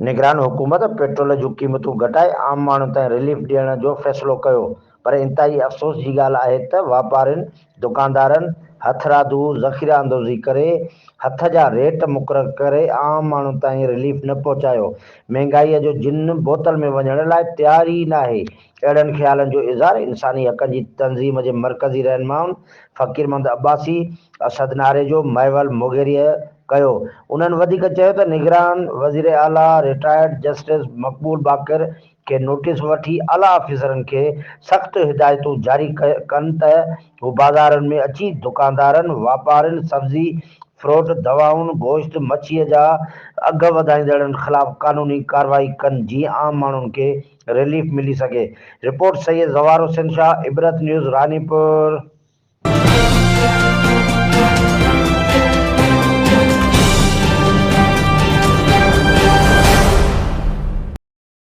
نگران حڪومت پيٽرول جون قيمتون گهٽائي عام ماڻهن تائين رليف ڏيڻ جو فيصلو ڪيو پر انتهائي افسوس جي ڳالهه آهي ته واپارين، دڪاندارن هٿرادو ذخيره اندوزي ڪري هٿ جا ريٽ مقرر ڪري عام ماڻهن تائين رليف نه پهچايو، مهنگائي جو جن بوتل ۾ وڃڻ لاء تيار ئي ناهي، اهڙن خيالن جو اظهار انساني حقن جي تنظيم جي مرڪزي رهنمائن فقير محمد عباسي، اسد ناريجو، مهول مغيريء ڪيو. انهن وڌيڪ چيو ته نگران وزيراعليٰ رٽائرڊ جسٽس مقبول باقر کي نوٽيس وٺي اعليٰ آفيسرن کي سخت هدايتون جاري ڪن ته هو بازارن ۾ اچي دڪاندارن، واپارين، سبزي، فروٽ، دوائن، گوشت، مڇيء جا اگهه وڌائيندڙن خلاف قانوني ڪارروائي ڪن جيئن عام ماڻهن کي رليف ملي سگهي. رپورٽ سيد زوار حسين شاهه، عبرت نيوز، راڻيپور.